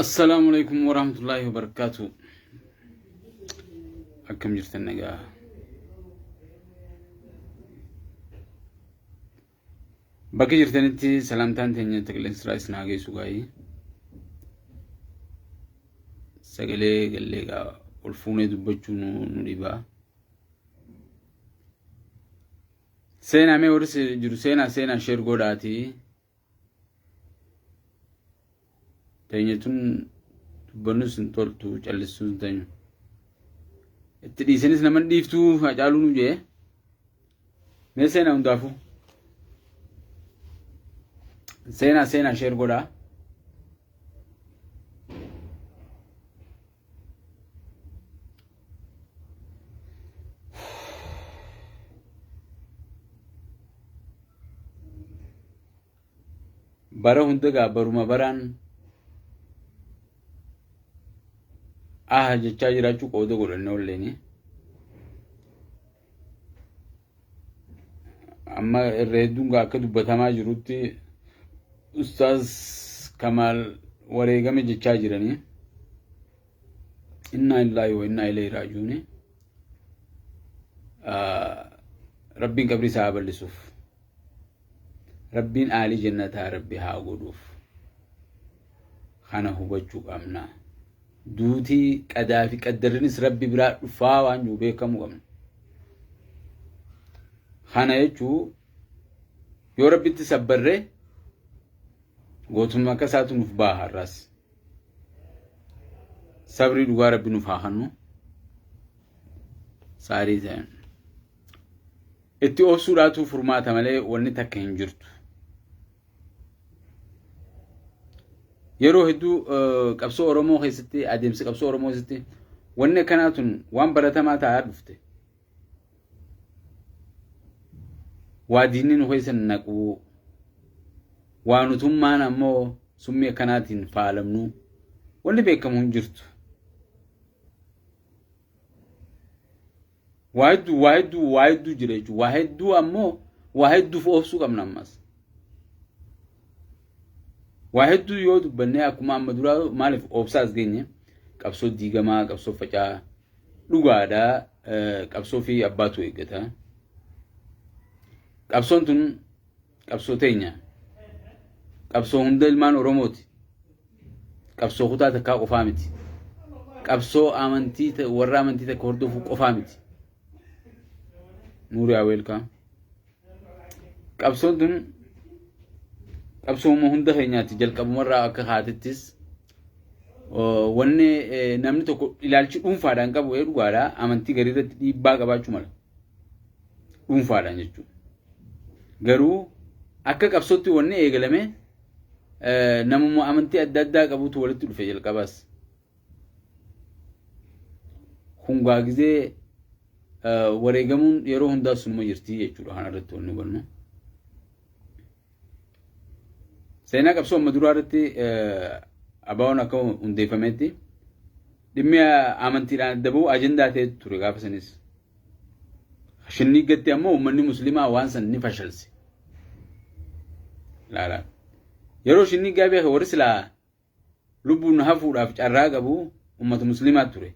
Assalaamu alaikum warahmatullaahi wabarakaatu. Akkam jirtan nagaa? Bakka jirtanitti salaamtaan teenya qilleensa isin haa geessu gaa'ii. Sagalee gallee gaa ol fuunee dubbachuu nu dhibaa. Seenaa mee warri jiru seenaa seenaa sheer godhaatii. Teenya tun dubbannus hin toltu callissuus hin teenyu. Itti dhiisanis nama hin dhiiftuu Hacaaluu nu jee. Mee seenaa hundaafuu. Seenaa seenaa sheer godhaa. Bara hunda gaa baruma baraan ah jechaa jiraachuu qooda godhanne olleeni. Amma irra hedduun gaa akka dubbatamaa jirutti Ustaaz Kamaal wareegame jechaa jiranii. Innaa illaahi wa innaa ilayhi raaji'uuni. Rabbiin qabrii isaa haa bal'isuuf. Rabbiin aalii jannataa Rabbi haa godhuuf. Kana hubachuu qabna. Duutii qadaa fi qaddarrinis Rabbi biraa dhufaa waan jiru beekamuu qabna. Kana jechuu yoo Rabbitti sabbarree gootummaa akka isaatu nuuf baha har'aas. Sabrii dhugaa Rabbi nuuf haa kennu. Saarii ta'e. Itti obsuudhaatu furmaata malee wanni takka hin jirtu. Yeroo hedduu qabsoo Oromoo keessatti adeemsa qabsoo Oromoo keessatti wanni akkanaa tun waan baratamaa ta'aa dhufte. Waa diinni nu keessa naquu waa nutummaan ammoo summii akkanaatiin faalamnu wanni beekamu hin jirtu. Waa hedduu waa hedduu waa hedduu jira jechuudha. Waa hedduu ammoo waa hedduuf obsuu qabna ammas. Waa hedduu yoo dubbannee akkuma amma duraa maaliif obsaa as geenye qabsoo diigamaa qabsoo faca'aa dhugaadha qabsoo fi abbaatu eeggata. Qabsoon tun qabsoo teenya. Qabsoo hunda ilmaan Oromooti. Qabsoo kutaa takkaa qofaa miti. Qabsoo amantii warra amantii takka hordofuu qofaa miti. Nuuriyaa weelkaa. Qabsoon tun qabsooma hunda keenyaati jalqabumarraa akka haatettis wanni namni tokko ilaalchi dhuunfaadhaan qabu dhugaadha amantii garii irratti dhiibbaa qabaachuu mala. Dhuunfaadhaan jechuudha. Garuu akka qabsootti wanni eegalame namuma amantii adda addaa qabutu walitti dhufe jalqabaas. Hungaa gizee wareegamuun yeroo hundaa sunuma jirti jechuudha kana irratti wanni hubannu. Seenaa qabsoo amma duraa irratti ABO'n akka hundeeffametti dhimmi amantiidhaan adda ba'u ajandaa ta'e ture gaafa sanis. Shinniiggatti ammoo uummanni musliimaa waan san ni fashalse. Laalaa. Yeroo shinniiggaa beeke warri silaa lubbuun hafuudhaaf carraa qabu uummata musliimaa ture.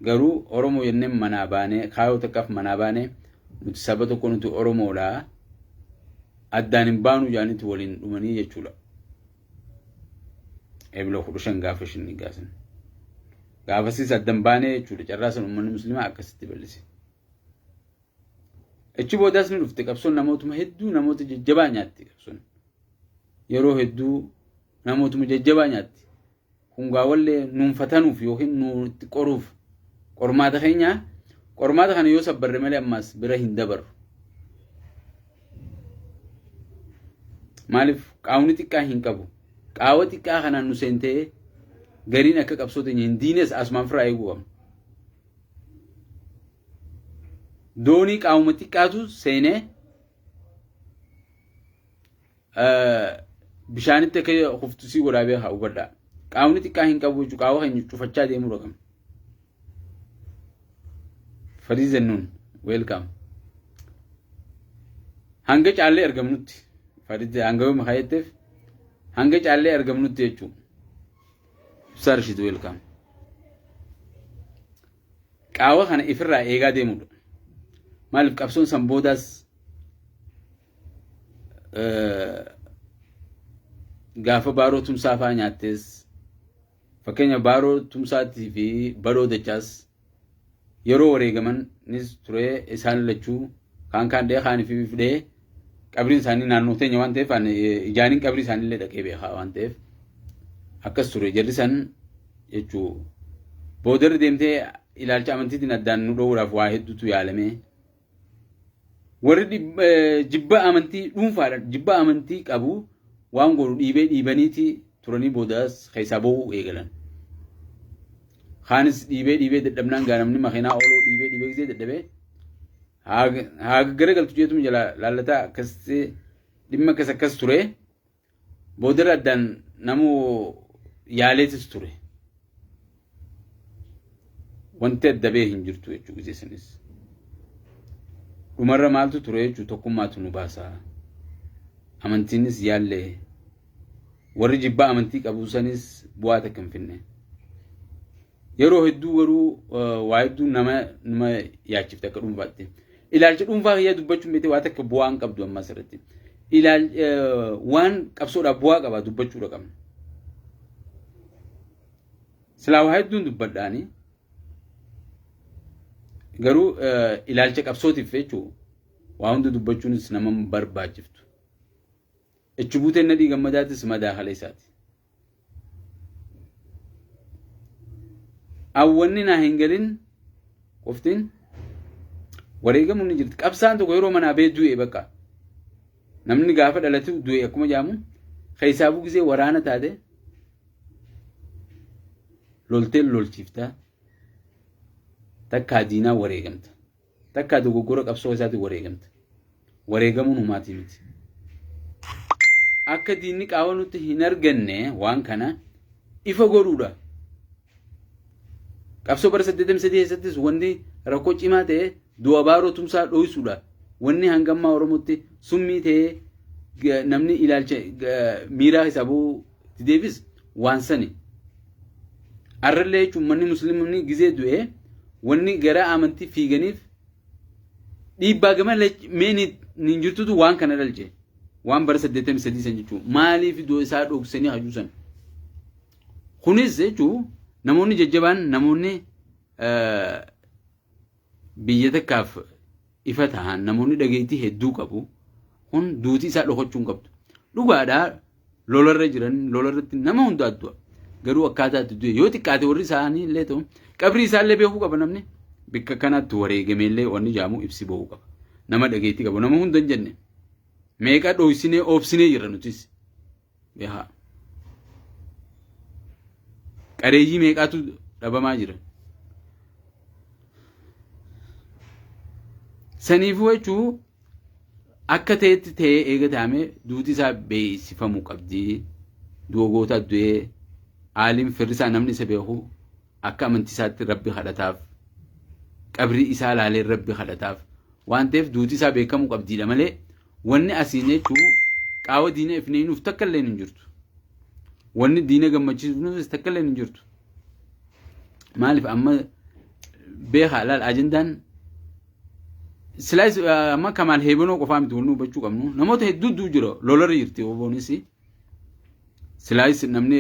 Garuu Oromoo jennee manaa baanee kaayoo takkaaf manaa baanee nuti saba tokko nuti Oromoodha. Addaan hin baanu jaanitti waliin dhumanii jechuudha. Ebla 15 gaafa shinniiggaa san. Gaafasiis addan baanee jechuudha. Carraa san uummanni musliimaa akkasitti bal'ise. Achi boodaas ni dhufte qabsoon namootuma hedduu namoota jajjabaa nyaatti qabsoon. Yeroo hedduu namootuma jajjabaa nyaatti. Hungaawallee nuun fatanuuf yookiin nuun itti qoruuf qormaata keenya qormaata kana yoo sabbarre malee ammaas bira hin dabarru. Maaliif qaawni xiqqaa hin qabu. Qaawa xiqqaa kanaan nu seentee gariin akka qabsoo teenya hin diines asumaan firraa eeguu qabna. Doonii qaawuma xiqqaatu seenee bishaanitti akka kuftu sii godhaa beekaa hubadhaa. Qaawni xiqqaa hin qabu jechuudha. Qaawa keenya cufachaa deemuu qabna. Fadii Zennuun welcome. Hanga caallee argamnutti fadhitti hanga yooma kaayetteef hanga caallee argamnutti jechuudha. Ibsaa Rashiid, welcome. Qaawa kana ifirraa eegaa deemudha. Maaliif qabsoon san boodaas gaafa Baaroo Tumsaa fa'aa nyaattees, fakkeenya Baaroo Tumsaatii fi Badhoo Dachaas yeroo wareegamanis ture. Isaan lachuu kaan kaan dhee kaan fi fidhee qabriin isaanii naannoo teenya waan ta'eef, ijaaniin qabrii isaanii illee dhaqee beekaa waan ta'eef akkas ture jarri san jechuu. Boodarra deemtee ilaalcha amantiitiin addaan nu dhoowwuudhaaf waa hedduutu yaalame. Warri jibba amantii dhuunfaadha jibba amantii qabu waan godhu dhiibee dhiibaniiti turanii boodaas keessaa bahuu eegalan. Kaanis dhiibee dhiibee dadhabnaan gaa namni makiinaa ooluu dhiibee dhiibee gisee dadhabee haa garagaltu jeetum jala laallataa akkasitti dhimma akkas akkas ture. Boodarra addaan namuu yaaleetis ture. Wanti adda ba'e hin jirtu jechuu gisee sanis. Dhumarra maaltu ture jechuu, tokkummaatu nu baasa. Amantiinis yaallee warri jibbaa amantii qabu sanis bu'aa takka hin finne. Yeroo hedduu garuu waa hedduu nama numa yaachifte akka dhuunfaatti. Ilaalcha dhuunfaa kiyyaa dubbachuun beekte waa takka bu'aa hin qabdu amma asirratti. Ilaal waan qabsoodhaaf bu'aa qaba dubbachuudha qabna. Silaa waa hedduun dubbadhaani. Garuu ilaalcha qabsootiif jechuun waa hunda dubbachuunis nama hin barbaachiftu. Ichi buuteen Nadhii Gammadaatis madaa kaleessaati. Awwanni naa hin galin qoftiin wareegamuun ni jirti. Qabsaan tokko yeroo manaa bee du'e bakka. Namni gaafa dhalatu du'e akkuma jedhamu, keessaafuu gisee waraana taate lolteen lolchiifta. Takkaa diinaa wareegamta. Takkaa dogoggora qabsoo isaatiin wareegamta. Wareegamuun humaatii miti. Akka diinni qaawa nutti hin arganne waan kana ifa godhuudha. Qabsoo bara 83 keessattis wanti rakkoo cimaa ta'e du'a Baaroo Tumsaa dho'isuudha. Wanni hangammaa Oromootti summii ta'ee namni ilaalcha miiraa isaa bu'uu itti deebis waan sani. Arrallee jechuun manni musliimni gizee du'ee wanni gara amantii fiiganiif dhiibbaa gama meen hin jirtutu waan kana dhalche. Waan bara 83 san jechuun maaliif iddoo isaa dhoksanii hajuusan. Kunis jechuun namoonni jajjabaan, namoonni biyya takkaaf ifa ta'an, namoonni dhageettii hedduu qabu kun duuti isaa dhokachuu hin qabdu. Dhugaadhaa, lolarra jiran, lolarratti nama hundaa du'a. Garuu akkaataa itti du'e yoo xiqqaate warri isaanii illee ta'u qabrii isaa illee beekuu qaba namni. Bikka kanaatti wareegame illee wanni jaamu ibsi ba'uu qaba. Nama dhageettii qabu, nama hunda hin jenne. Meeqa dhoysinee oobsinee jirra nutis. Beekaa. Qareeyyii meeqaatu dhabamaa jira. Saniifuu jechuun akka ta'etti ta'ee eega taa'ame duuti isaa beeksifamuu qabdi. Du'a gootaa du'ee aaliin firri isaa namni isa beeku akka amantii isaatti rabbi kadhataaf, qabrii isaa laalee rabbi kadhataaf waan ta'eef duuti isaa beekamuu qabdiidha malee wanni asiin jechuun qaawa diina ifnee nuuf takka illee hin jirtu. Wanni diina gammachiisuuf takka illee hin jirtu. Maaliif amma beekaa laal ajandaan silaayis amma Kamaal Heebanoo qofaa miti. Wanni hubachuu qabnu namoota hedduutu jira, lolarra jirti oboonis. Silaayis namni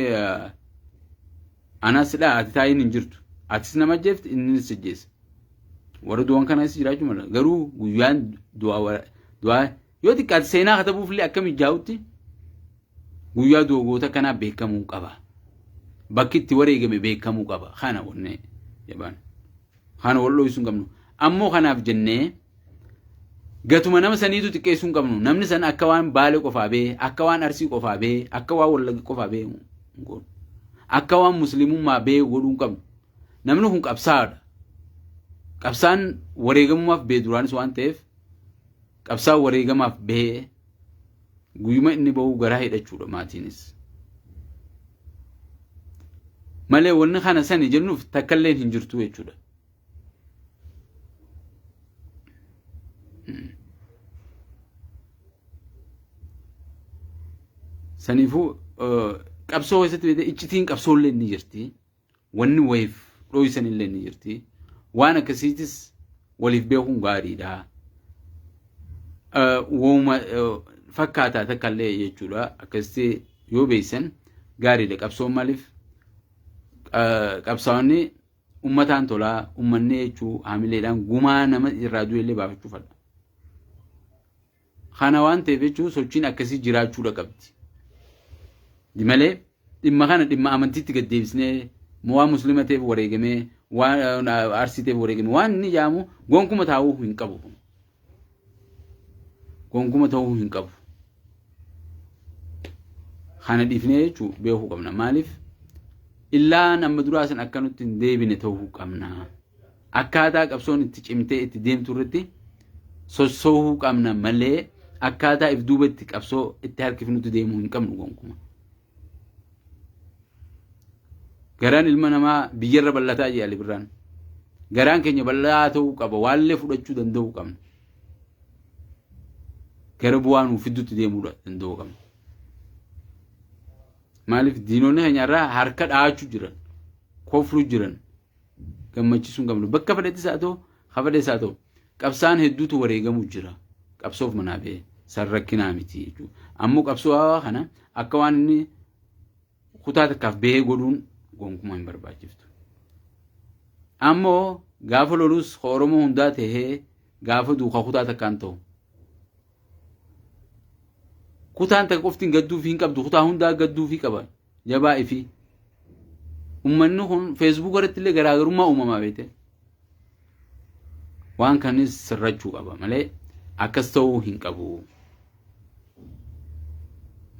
anaas dha, ati taa'iin hin jirtu, atis nama ajjeefti, innis ajjeessa. Warra du'an kanas jiraachuu mala, garuu guyyaan du'aa du'aa yoo xiqqaate seenaa katabuuf illee akka mijaa'utti guyyaa du'a goota kanaa beekamuu qaba. Bakki itti wareegame beekamuu qaba. Kana wanni jabaan. Kana wal dho'isuu hin qabnu. Ammoo kanaaf jennee gatuma nama saniitu xiqqeessuu hin qabnu. Namni san akka waan Baalee qofaa bee, akka waan Arsii qofaa bee, akka waan Wallagga qofaa bee hin goonu. Akka waan musliimummaa bee godhuu hin qabnu. Namni kun qabsaa'aadha. Qabsaan wareegamummaaf bee duraanis waan ta'eef, qabsaan wareegamaaf bahee guyyuma inni bahu garaa hidhachuudha maatiinis. Malee wanni kana sani jennuuf takkallee hin jirtu jechuudha. Saniifuu qabsoo keessatti beekte iccitiin qabsoollee ni jirti. Wanni wayiif dhooysan illee ni jirti. Waan akkasiitis waliif beekuun gaariidha. Wooma fakkaataa takka illee jechuudha. Akkasitti yoo beeysan gaariidha. Qabsoon maaliif qabsaa'onni ummataan tolaa ummanni jechuu haamileedhaan gumaa nama irraa du'e illee baafachuu fadha. Kana waan ta'eef jechuun sochiin akkasii jiraachuudha qabdi. Malee dhimma kana dhimma amantiitti gad deebisnee waan muslima ta'eef wareegamee waan arsii ta'eef wareegamee waan inni jaamu gonkuma taa'uu hin qabu. Gonkuma ta'uu hin qabu. Kana dhiifnee jechuun beekuu qabna. Maaliif illaan amma duraa san akka nutti hin deebine ta'uu qabna. Akkaataa qabsoon itti cimtee itti deemtu irratti sossoohuu qabna malee akkaataa if duuba itti qabsoo itti harkifnutti deemuu hin qabnu gonkuma. Garaan ilma namaa biyyarra bal'ataa jee Ali Birraan. Garaan keenya bal'aa ta'uu qaba waallee fudhachuu danda'uu qabna. Gara bu'aa nuu fiddutti deemuu danda'uu qabna. Maaliif diinonni keenya irraa harka dhahachuu jiran, kofluu jiran, gammachiisuu hin qabnu. Bakka fedhettis haa ta'u, ka fedhes haa ta'u, qabsaan hedduutu wareegamuu jira. Qabsoof manaa ba'e san rakkinaa miti jechuudha. Ammoo qabsoo hawaa kana akka waan inni kutaa takkaaf bahee godhuun gonkumaa hin barbaachiftu. Ammoo gaafa lolus ka Oromoo hundaa tahee gaafa duuka kutaa takkaan ta'u. Kutaan takka qoftiin gadduufii hin qabdu kutaa hundaa gadduufii qaba. Jabaa ifii. Ummanni kun feesbuuk irratti illee garaagarummaa uumamaa beekte. Waan kanis sirrachuu qaba malee akkas ta'uu hin qabu.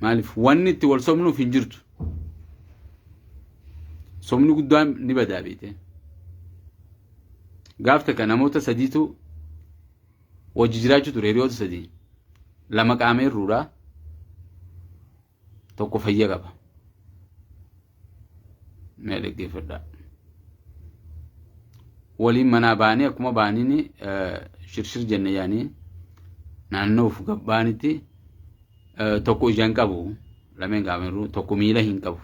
Maaliif wanni itti wal sobnuuf hin jirtu. Sobni guddaan ni badaa beekte. Gaaf takka namoota sadiitu wajji jiraachuu ture hiriyoota sadii. Lama qaama irruudha. Tokko fayya qaba. Mee dhaggeeffadhaa. Waliin manaa ba'anii akkuma ba'aniin shirshir jenne yaanii naannoof gabbaanitti tokko ija hin qabu lameen gaafa tokko miila hin qabu.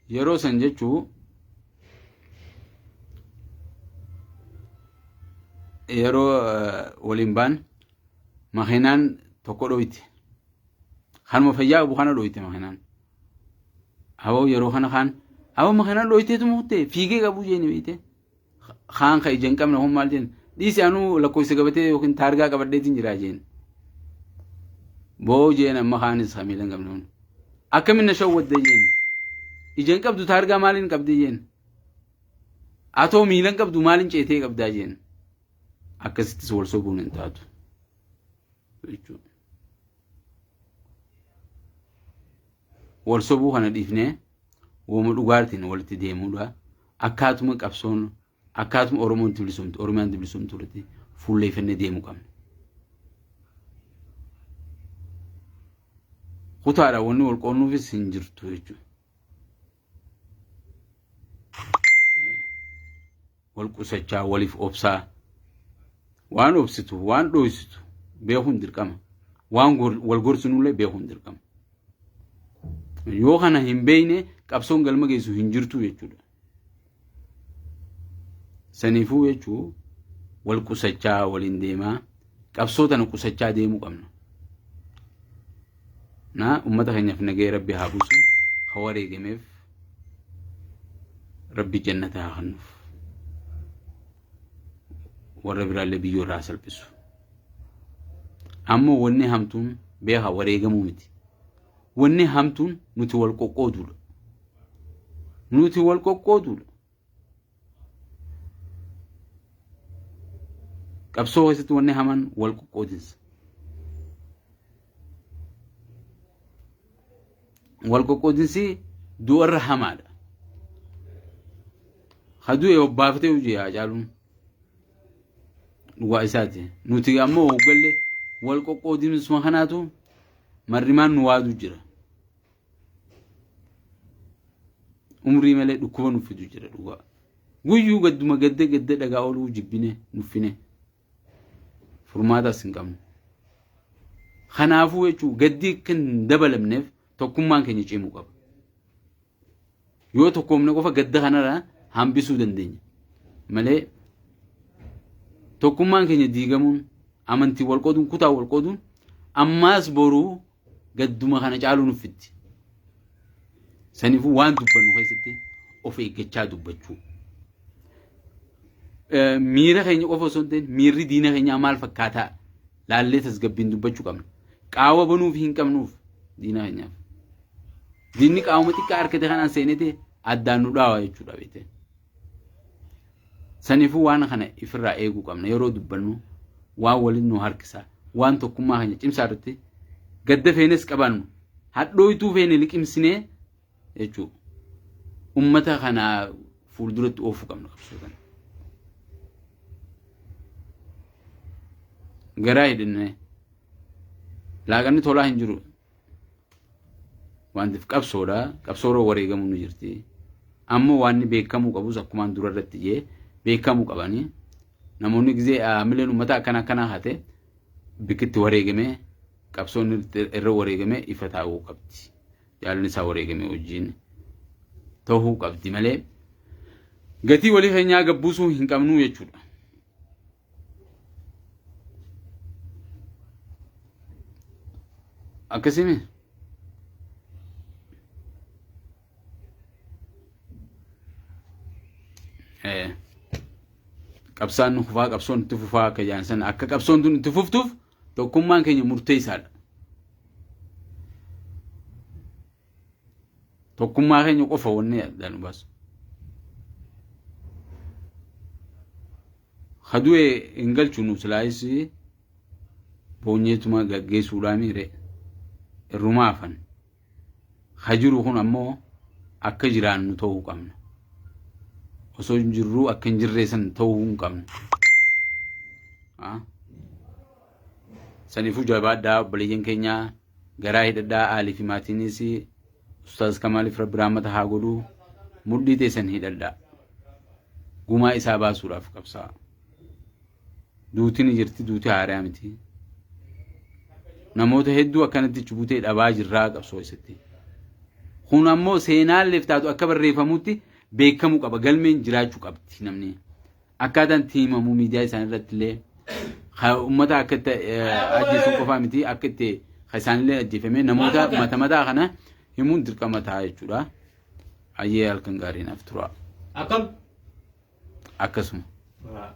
Yeroo san jechuu yeroo waliin ba'an makiinaan tokko dhoyte. Kanuma fayyaa qabu kana dhoyte makiinaan. Aboo yeroo kana kaan aboo makiinaan dhoyteetuma kutte fiigee qabu jeeni beekte. Kaan ka ija hin qabne kun maal jeen dhiisi anuu lakkoofsa gabatee yookiin taargaa qabadheetiin jira jeen. Boo jeen amma kaanis ka miila hin qabne kun. Akkamiin na shawwadde jeen. Ija hin qabdu taargaa maaliin qabdi jeen. Atoo miila hin qabdu maaliin ceetee qabdaa jeen. Akkasittis wal sobuun hin taatu. Jechuudha. Wal sobuu kana dhiifnee wooma dhugaatiin walitti deemuudha. Akkaatuma qabsoon akkaatuma Oromoon itti bilisomtu Oromiyaan itti bilisomtu irratti fuulleeffannee deemuu qabna. Kutaadha wanni wal qoonnuufis hin jirtu jechuudha. Wal qusachaa waliif obsaa waan obsitu waan dhoysitu beekuun dirqama. Waan wal gorsinullee beekuun dirqama. Yoo kana hin beekne qabsoon galma geessu hin jirtu jechuudha. Saniifuu jechuu wal qusachaa waliin deemaa qabsoo tana qusachaa deemuu qabna. Na ummata keenyaaf nagaya rabbi haa buusu ka wareegameef rabbi jannata haa kennuuf. Warra biraallee biyyoo irraa haa salphisu. Ammoo wanni hamtuun beekaa wareegamuu miti. Wanni hamtuun nuti wal qoqqooduudha. Nuti wal qoqqooduudha. Qabsoo keessatti wanni hamaan wal qoqqoodinsa. Wal qoqqoodinsi du'arra hamaadha. Ka du'e obbaafatee hojii haa caaluun. Dhugaa isaati. Nuti ammoo hoggallee wal qoqqoodinsuma kanaatu marrimaan nu waadu jira. Umrii malee dhukkuba nu fidu jira dhugaa. Guyyuu gadduma gadda gadda dhagaa ooluu jibbine nuffine. Furmaatas hin qabnu. Kanaafuu jechuun gaddi akka hin dabalamneef tokkummaan keenya cimuu qaba. Yoo tokkoomne qofa gadda kanarraa hambisuu dandeenya. Malee tokkummaan keenya diigamuun amantii wal qooduun kutaa wal qooduun ammaas boruu gadduma kana caaluu nuuf fiddi. Saniifuu waan dubbannu keessatti of eeggachaa dubbachuu. Miira keenya qofa osoo hin ta'in miirri diina keenyaa maal fakkaataa laallee tasgabbiin dubbachuu qabna. Qaawa banuuf hin qabnuuf diina keenyaaf. Diinni qaawuma xiqqaa argate kanaan seenete addaan nu dhaawa jechuudha beekte. Saniifuu waan kana ifirraa eeguu qabna yeroo dubbannu waan waliin nu harkisa waan tokkummaa keenya cimsaa irratti gadda feenes qabaannu hadhooytuu feene liqimsinee jechuudha. Ummata kana fuulduratti oofuu qabna qabsoo kana. Garaa hidhannee laaqanni tolaa hin jiru. Wantiif qabsoodha. Qabsoorra wareegamuu ni jirti. Ammoo waan beekamuu qabus akkumaan dura irratti jee beekamuu qabanii. Namoonni gizee hamileen uummataa akkana akkanaa hate bikkitti wareegamee qabsoon irra wareegamee ifa taa'uu qabdi. Jaalalli isaa wareegamee wajjin ta'uu qabdi malee gatii walii keenyaa gabbuusuu hin qabnu jechuudha. Akkasimi qabsaan nu kufaa qabsoon itti fufaa akka jedhan sana akka qabsoon tun itti fuftuuf tokkummaan keenya murteessaadha. Tokkummaa keenya qofa wanni addaan nu baasu. Ka du'e hin galchu nu silaayis boonyeetuma gaggeessuudhaa miire irrumaa hafan. Ka jiru kun ammoo akka jiraannu ta'uu qabna. Osoo jirruu akka hin jirree san ta'uu hin qabnu. Saniifuu jabaadhaa obboleeyyan keenyaa garaa hidhadhaa aalii fi maatiinis Ustaaz Kamaaliif Rabbi rahmata haa godhu mudhii teessan hidhadhaa. Gumaa isaa baasuudhaaf qabsaa. Duuti ni jirti duuti haariyaa miti. Namoota hedduu akkanatti chubutee dhabaa jirraa qabsoo isatti. Kun ammoo seenaalleef taatu akka barreeffamutti beekamuu qaba galmeen jiraachuu qabdi namni. Akkaataan itti himamu miidiyaa isaanii irratti illee uummata akka itti ajjeesuun qofaa miti akka itti isaanillee ajjeefame namoota mata mataa kana himuun dirqama ta'a jechuudha. Ayyee halkan gaarii naaf tura. Akkam? Akkasuma. Waa.